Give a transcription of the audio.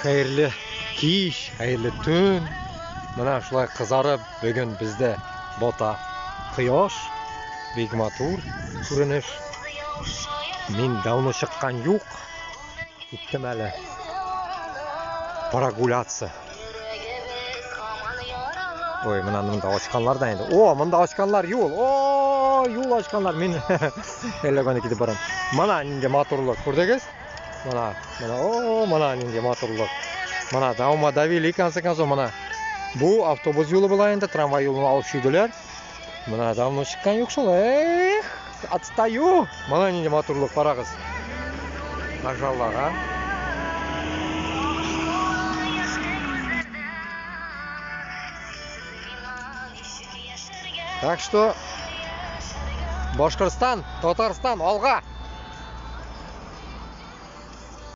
Хәерле кич, хәерле төн. Менә шулай кызарып бүген бездә бата кояш. Бик матур күренеш. Мин давно чыккан юк. Киттем әле. Прогуляться. Ой, менә монда ачканнар да инде. О, монда ачканнар юл. О, юл ачканнар. Мин әллә кайда китеп барам. Менә нинди матурлык, күрдегез? Менә, менә, о, менә нинди матурлык. Менә до ума довели, конце концов, менә. Бу автобус юлы була инде, трамвай юлын алып чөйделәр. Менә давно чыккан юк шул. Эх, отстаю. Менә нинди матурлык, карагыз. Машаллах, а? Так что Башкортстан, Татарстан, алга!